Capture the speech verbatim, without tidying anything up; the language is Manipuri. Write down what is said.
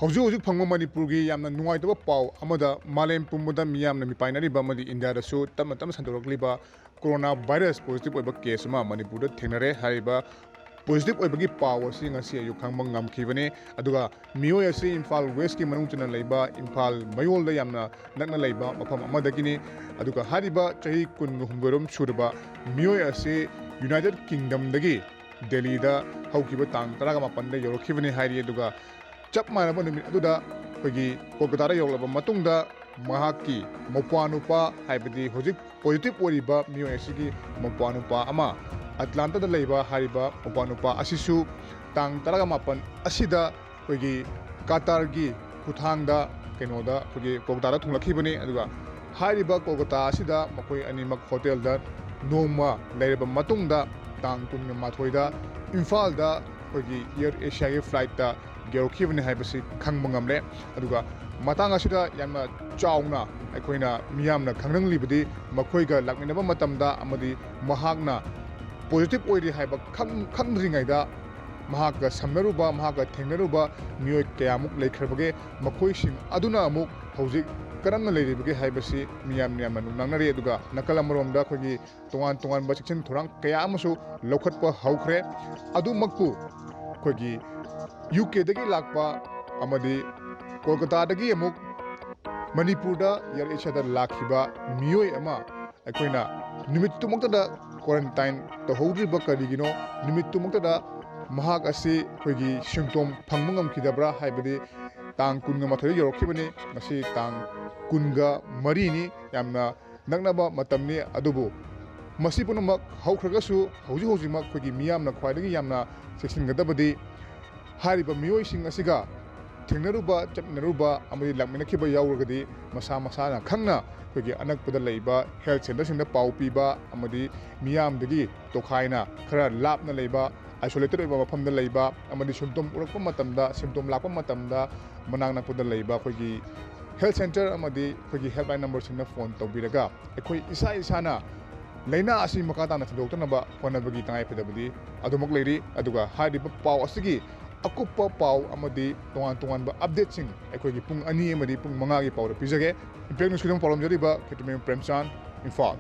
ꯍꯧꯖꯤꯛ ꯍꯧꯖꯤꯛ ꯐꯪꯕ ꯃꯅꯤꯄꯨꯔꯒꯤ ꯌꯥꯝꯅ ꯅꯨꯡꯉꯥꯏꯇꯕ ꯄꯥꯎ ꯑꯃꯗ, ꯃꯥꯂꯦꯝ ꯄꯨꯝꯕꯗ ꯃꯤꯌꯥꯝꯅ ꯃꯤꯄꯥꯏꯅꯔꯤꯕ ꯑꯃꯗꯤ ꯏꯟꯗꯤꯌꯥꯗꯁꯨ ꯇꯞꯅ ꯇꯞꯅ ꯁꯟꯗꯣꯔꯛꯂꯤꯕ ꯀꯣꯔꯣꯅꯥ ꯚꯥꯏꯔꯁ ꯄꯣꯖꯤꯇꯤꯚ ꯑꯣꯏꯕ ꯀꯦꯁ ꯑꯃ ꯃꯅꯤꯄꯨꯔꯗ ꯊꯦꯡꯅꯔꯦ꯫ ꯍꯥꯏꯔꯤꯕ ꯄꯣꯖꯤꯇꯤꯚ ꯑꯣꯏꯕꯒꯤ ꯄꯥꯎ ꯑꯁꯤ ꯉꯁꯤ ꯑꯌꯨꯛ ꯈꯪꯕ ꯉꯝꯈꯤꯕꯅꯤ꯫ ꯑꯗꯨꯒ ꯃꯤꯑꯣꯏ ꯑꯁꯤ ꯏꯝꯐꯥꯜ ꯋꯦꯁꯀꯤ ꯃꯅꯨꯡ ꯆꯟꯅ ꯂꯩꯕ ꯏꯝꯐꯥꯜ ꯃꯌꯣꯜꯗ ꯌꯥꯝꯅ ꯅꯛꯅ ꯂꯩꯕ ꯃꯐꯝ ꯑꯃꯗꯒꯤꯅꯤ꯫ ꯑꯗꯨꯒ ꯍꯥꯏꯔꯤꯕ ꯆꯍꯤ ꯀꯨꯟꯒ ꯍꯨꯝꯗꯣꯏꯔꯣꯝ ꯁꯨꯔꯕ ꯃꯤꯑꯣꯏ ꯑꯁꯤ ꯌꯨꯅꯥꯏꯇꯦꯠ ꯀꯤꯡꯗꯝꯗꯒꯤ ꯗꯦꯜꯂꯤꯗ ꯍꯧꯈꯤꯕ ꯇꯥꯡ ꯇꯔꯥꯒ ꯃꯥꯄꯟꯗ ꯌꯧꯔꯛꯈꯤꯕꯅꯤ ꯍꯥꯏꯔꯤ꯫ ꯑꯗꯨꯒ ꯆꯞ ꯃꯥꯟꯅꯕ ꯅꯨꯃꯤꯠ ꯑꯗꯨꯗ ꯑꯩꯈꯣꯏꯒꯤ ꯀꯣꯜꯀꯇꯥꯗ ꯌꯧꯔꯛꯂꯕ ꯃꯇꯨꯡꯗ ꯃꯍꯥꯛꯀꯤ ꯃꯧꯄ꯭ꯋꯥꯅꯨꯄꯥ, ꯍꯥꯏꯕꯗꯤ ꯍꯧꯖꯤꯛ ꯄꯣꯖꯤꯇꯤꯚ ꯑꯣꯏꯔꯤꯕ ꯃꯤꯑꯣꯏ ꯑꯁꯤꯒꯤ ꯃꯧꯄ꯭ꯋꯥꯅꯨꯄꯥ ꯑꯃ ꯑꯦꯇꯂꯥꯟꯇꯥꯗ ꯂꯩꯕ ꯍꯥꯏꯔꯤꯕ ꯃꯧꯄ꯭ꯋꯥꯅꯨꯄꯥ ꯑꯁꯤꯁꯨ ꯇꯥꯡ ꯇꯔꯥꯒ ꯃꯥꯄꯟ ꯑꯁꯤꯗ ꯑꯩꯈꯣꯏꯒꯤ ꯀꯇꯥꯔꯒꯤ ꯈꯨꯠꯊꯥꯡꯗ ꯀꯩꯅꯣꯗ ꯑꯩꯈꯣꯏꯒꯤ ꯀꯣꯜꯀꯇꯥꯗ ꯊꯨꯡꯂꯛꯈꯤꯕꯅꯤ꯫ ꯑꯗꯨꯒ ꯍꯥꯏꯔꯤꯕ ꯀꯣꯜꯀꯇꯥ ꯑꯁꯤꯗ ꯃꯈꯣꯏ ꯑꯅꯤꯃꯛ ꯍꯣꯇꯦꯜꯗ ꯅꯣꯡꯃ ꯂꯩꯔꯕ ꯃꯇꯨꯡꯗ ꯇꯥꯡ ꯀꯨꯟꯒ ꯃꯥꯊꯣꯏꯗ ꯏꯝꯐꯥꯜꯗ ꯑꯩꯈꯣꯏꯒꯤ ꯑꯦꯌꯔ ꯑꯦꯁꯤꯌꯥꯒꯤ ꯐ꯭ꯂꯥꯏꯠꯇ ꯌꯧꯔꯛꯈꯤꯕꯅꯤ ꯍꯥꯏꯕꯁꯤ ꯈꯪꯕ ꯉꯝꯂꯦ꯫ ꯑꯗꯨꯒ ꯃꯇꯥꯡ ꯑꯁꯤꯗ ꯌꯥꯝꯅ ꯆꯥꯎꯅ ꯑꯩꯈꯣꯏꯅ ꯃꯤꯌꯥꯝꯅ ꯈꯪꯍꯟꯅꯤꯡꯂꯤꯕꯗꯤ ꯃꯈꯣꯏꯒ ꯂꯥꯛꯃꯤꯟꯅꯕ ꯃꯇꯝꯗ ꯑꯃꯗꯤ ꯃꯍꯥꯛꯅ ꯄꯣꯖꯤꯇꯤꯚ ꯑꯣꯏꯔꯤ ꯍꯥꯏꯕ ꯈꯪ-, ꯈꯪꯗ꯭ꯔꯤꯉꯩꯗ ꯃꯍꯥꯛꯀ ꯁꯝꯅꯔꯨꯕ, ꯃꯍꯥꯛꯀ ꯊꯦꯡꯅꯔꯨꯕ ꯃꯤꯑꯣꯏ ꯀꯌꯥꯃꯨꯛ ꯂꯩꯈ꯭ꯔꯕꯒꯦ, ꯃꯈꯣꯏꯁꯤꯡ ꯑꯗꯨꯅ ꯑꯃꯨꯛ ꯍꯧꯖꯤꯛ ꯀꯔꯝꯅ ꯂꯩꯔꯤꯕꯒꯦ ꯍꯥꯏꯕꯁꯤ ꯃꯤꯌꯥꯝ ꯃꯤꯌꯥꯝꯅ ꯅꯨꯡꯅꯥꯡꯅꯔꯤ꯫ ꯑꯗꯨꯒ ꯅꯥꯀꯜ ꯑꯃꯔꯣꯝꯗ ꯑꯩꯈꯣꯏꯒꯤ ꯇꯣꯉꯥꯟ ꯇꯣꯉꯥꯟꯕ ꯆꯦꯛꯁꯤꯟ ꯊꯧꯔꯥꯡ ꯀꯌꯥ ꯑꯃꯁꯨ ꯂꯧꯈꯠꯄ ꯍꯧꯈ꯭ꯔꯦ꯫ ꯑꯗꯨꯃꯛꯄꯨ ꯑꯩꯈꯣꯏꯒꯤ ꯌꯨ ꯀꯦꯗꯒꯤ ꯂꯥꯛꯄ ꯑꯃꯗꯤ ꯀꯣꯜꯀꯇꯥꯗꯒꯤ ꯑꯃꯨꯛ ꯃꯅꯤꯄꯨꯔꯗ ꯑꯦꯌꯔ ꯑꯦꯁꯤꯌꯥꯗ ꯂꯥꯛꯈꯤꯕ ꯃꯤꯑꯣꯏ ꯑꯃ ꯑꯩꯈꯣꯏꯅ ꯅꯨꯃꯤꯠꯇꯨꯃꯛꯇꯗ ꯀ꯭ꯋꯥꯔꯦꯟꯇꯥꯏꯟ ꯇꯧꯍꯧꯗ꯭ꯔꯤꯕ ꯀꯔꯤꯒꯤꯅꯣ? ꯅꯨꯃꯤꯠꯇꯨꯃꯛꯇꯗ ꯃꯍꯥꯛ ꯑꯁꯤ ꯑꯩꯈꯣꯏꯒꯤ ꯁꯤꯝꯇꯣꯝ ꯐꯪꯕ ꯉꯝꯈꯤꯗꯕ꯭ꯔꯥ? ꯍꯥꯏꯕꯗꯤ ꯇꯥꯡ ꯀꯨꯟꯒ ꯃꯥꯊꯣꯏꯗ ꯌꯧꯔꯛꯈꯤꯕꯅꯤ, ꯉꯁꯤ ꯇꯥꯡ ꯀꯨꯟꯒ ꯃꯔꯤꯅꯤ꯫ ꯌꯥꯝꯅ ꯅꯛꯅꯕ ꯃꯇꯝꯅꯤ꯫ ꯑꯗꯨꯕꯨ ꯃꯁꯤ ꯄꯨꯝꯅꯃꯛ ꯍꯧꯈ꯭ꯔꯒꯁꯨ ꯍꯧꯖꯤꯛ ꯍꯧꯖꯤꯛꯃꯛ ꯑꯩꯈꯣꯏꯒꯤ ꯃꯤꯌꯥꯝꯅ ꯈ꯭ꯋꯥꯏꯗꯒꯤ ꯌꯥꯝꯅ ꯆꯦꯛꯁꯤꯟꯒꯗꯕꯗꯤ ꯍꯥꯏꯔꯤꯕ ꯃꯤꯑꯣꯏꯁꯤꯡ ꯑꯁꯤꯒ ꯊꯦꯡꯅꯔꯨꯕ, ꯆꯠꯃꯤꯟꯅꯔꯨꯕ ꯑꯃꯗꯤ ꯂꯥꯛꯃꯤꯟꯅꯈꯤꯕ ꯌꯥꯎꯔꯒꯗꯤ ꯃꯁꯥ ꯃꯁꯥꯅ ꯈꯪꯅ ꯑꯩꯈꯣꯏꯒꯤ ꯑꯅꯛꯄꯗ ꯂꯩꯕ ꯍꯦꯜꯊ ꯁꯦꯟꯇꯔꯁꯤꯡꯗ ꯄꯥꯎ ꯄꯤꯕ ꯑꯃꯗꯤ ꯃꯤꯌꯥꯝꯗꯒꯤ ꯇꯣꯈꯥꯏꯅ ꯈꯔ ꯂꯥꯞꯅ ꯂꯩꯕ, ꯑꯥꯏꯁꯣꯂꯦꯇꯦꯠ ꯑꯣꯏꯕ ꯃꯐꯝꯗ ꯂꯩꯕ ꯑꯃꯗꯤ ꯁꯤꯝꯇꯣꯝ ꯎꯔꯛꯄ ꯃꯇꯝꯗ, ꯁꯤꯝꯇꯣꯝ ꯂꯥꯛꯄ ꯃꯇꯝꯗ ꯃꯅꯥꯛ ꯅꯛꯄꯗ ꯂꯩꯕ ꯑꯩꯈꯣꯏꯒꯤ ꯍꯦꯜꯊ ꯁꯦꯟꯇꯔ ꯑꯃꯗꯤ ꯑꯩꯈꯣꯏꯒꯤ ꯍꯦꯜꯞꯂꯥꯏꯟ ꯅꯝꯕꯔꯁꯤꯡꯗ ꯐꯣꯟ ꯇꯧꯕꯤꯔꯒ ꯑꯩꯈꯣꯏ ꯏꯁꯥ ꯏꯁꯥꯅ ꯂꯥꯏꯅꯥ ꯑꯁꯤ ꯃꯈꯥ ꯇꯥꯅ ꯁꯟꯗꯣꯛꯇꯅꯕ ꯍꯣꯠꯅꯕꯒꯤ ꯇꯉꯥꯏꯐꯗꯕꯗꯤ ꯑꯗꯨꯃꯛ ꯂꯩꯔꯤ꯫ ꯑꯗꯨꯒ ꯍꯥꯏꯔꯤꯕ ꯄꯥꯎ ꯑꯁꯤꯒꯤ ꯑꯀꯨꯞꯄ ꯄꯥꯎ ꯑꯃꯗꯤ ꯇꯣꯉꯥꯟ ꯇꯣꯉꯥꯟꯕ ꯑꯞꯗꯦꯠꯁꯤꯡ ꯑꯩꯈꯣꯏꯒꯤ ꯄꯨꯡ ꯑꯅꯤ ꯑꯃꯗꯤ ꯄꯨꯡ ꯃꯉꯥꯒꯤ ꯄꯥꯎꯗ ꯄꯤꯖꯒꯦ꯫ ꯏꯝꯄꯦꯛ ꯅ꯭ꯌꯨꯁꯀꯤꯗꯃꯛ ꯄꯥꯎꯂꯝꯖꯔꯤꯕ ꯈꯦꯇ꯭ꯔꯤꯃꯌꯨꯝ ꯄ꯭ꯔꯦꯝꯆꯥꯟ, ꯏꯝꯐꯥꯜ꯫